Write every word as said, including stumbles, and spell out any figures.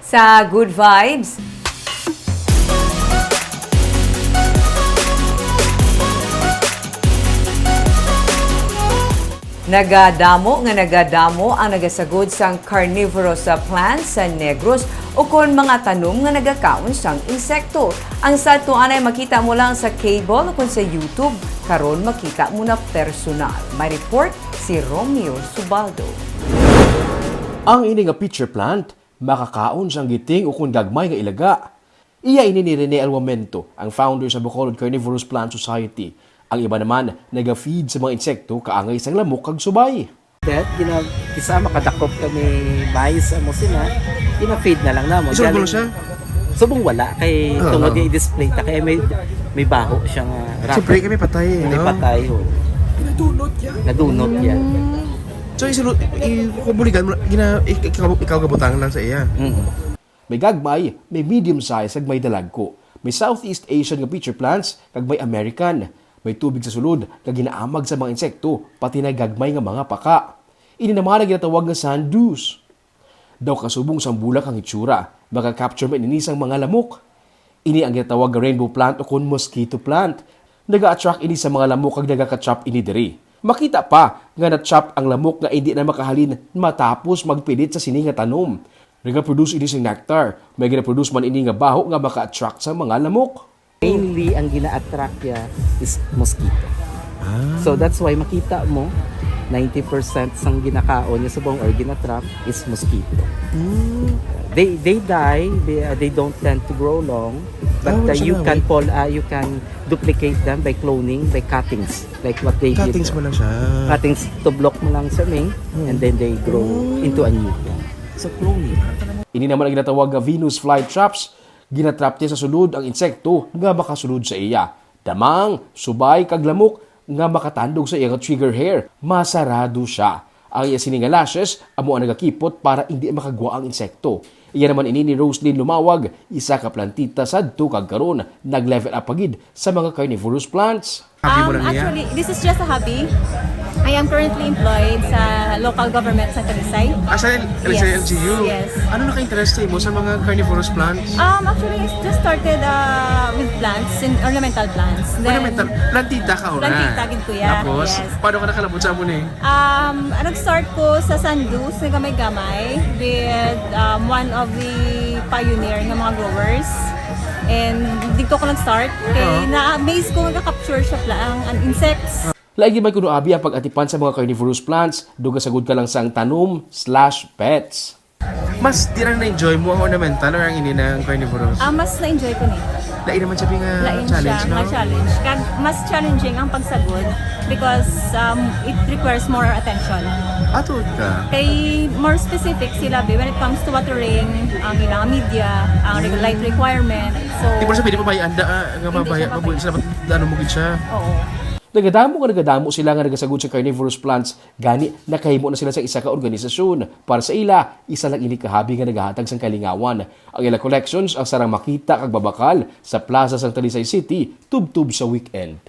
Sa Good Vibes. Nagadamo nga nagadamo ang nagasagod sang carnivorous, ah, plants sa Negros ukon mga tanom nga nagakaon sang insekto. Ang sadto anay makita mo lang sa cable ukon sa YouTube, karon makita mo na personal. May report si Romeo Subaldo. Ang ini nga pitcher plant makakaon sang giting ukon gagmay nga ilaga. Iya ini ni Rene Alwamento, ang founder sa Bacolod Carnivorous Plant Society. Ang iba naman naga-feed sa mga insekto kaangay sang lamok kag subay. That, gina-, kisa makadakop kami mais, amo sila, gina-feed na lang namo. Isulod mo Galing, siya? Subong wala, kay Oo. tungod nga i-display ta, kay may, may baho siya nga racket. Siyempre, kami patay, May no? patay, ho. Nadunot yan. Nadunot yan. So, isulod, i-, kubuligan mo, gina-, ik-, ikaw, ikaw gabutang lang sa iya. Mm. May gagmay, may medium size, kag may dalagko. May Southeast Asian nga pitcher plants, kag may American. May tubig sa sulod nga ginaamag sa mga insekto, pati na gagmay nga mga paka. Ini naman ang ginatawag nga sand dews. Daw kasubong sang bulak ang itsura, maka-capture man ini sang mga lamok. Ini ang ginatawag nga rainbow plant ukon mosquito plant. Naga-attract ini sa mga lamok kag nagaka-trap ini diri. Makita pa nga na-trap ang lamok nga indi na makahalin matapos magpilit sa sini nga tanom. Nagaproduce ini sing nectar. May ginaproduce man ini nga baho nga maka-attract sa mga lamok. Mainly, ang gina-attract niya is mosquito. Ah. So, that's why makita mo, ninety percent sang ginakaon niya subong or gina-trap is mosquito. Hmm. They, they die, they, uh, they don't tend to grow long, but, Ah, wala uh, siya you na can wait. pol-, uh, you can duplicate them by cloning, by cuttings, like what they did. Cuttings mo lang siya. Cuttings, tublok mo lang sa ming, Hmm. and then they grow Hmm. into a new one. So, cloning. Ini naman ang ginatawag nga Venus flytraps. Ginatrap niya sa sulod ang insekto nga makasulod sa iya. Damang, subay, kag lamok nga makatandog sa iya nga trigger hair. Masarado siya. Ang iya sini nga lashes amo ang nagakipot para indi makagwa ang insekto. Iya naman ini ni Roslyn Lumawag, isa ka plantita sadto kag karon nag-level up pa gid sa mga carnivorous plants. Hobby mo Um, lang niya? Actually, this is just a hobby. I am currently employed sa local government sa Talisay. Ah, sa L-, Yes. sa L G U? Yes. Ano naka-interest mo sa mga carnivorous plants? Um, actually, I just started, uh, with plants and ornamental plants. Then, Ornamental? Plantita ka, una? Plantita, gid, kuya. Tapos, Yes. paano ka nakalabot sa amo ni? Um, ah, nag-start ko sa sand dews, nagamay-gamay, with, um, one of the pioneer nga mga growers. And dito ko nag-start. Kay Oo. na-amaze ko nga ka-capture siya pla-, ang, ang insects. Lain gid man kuno abi ang pag-atipan sa mga carnivorous plants, daw gasagod ka lang sang tanom slash pets. Mas di lang na-enjoy mo ang ornamental or ang ini na ang carnivorous? Ah, mas na-enjoy ko ni. Lain naman siya nga Lain challenge, siya, no? nga challenge. Kag mas challenging ang pagsagod because, um, it requires more attention. Ato ka. Kay more specific sila, be, when it comes to watering, ang ilang media, ang reg-, Mm. light requirement. So, Di mo sabihin, di pa ba anda, ah, nga hindi mabaya, siya mabuhi mabaya. sila, ano mo gid siya? Oo. Nagadamo nga nagadamo sila nga nagasagod sa carnivorous plants, gani nakahimo na sila sa isa ka organisasyon. Para sa ila, isa lang ini ka hobby nga nagahatag sang kalingawan. Ang ila collections ang sarang makita kag mabakal sa plaza sang Talisay City tubtob sa weekend.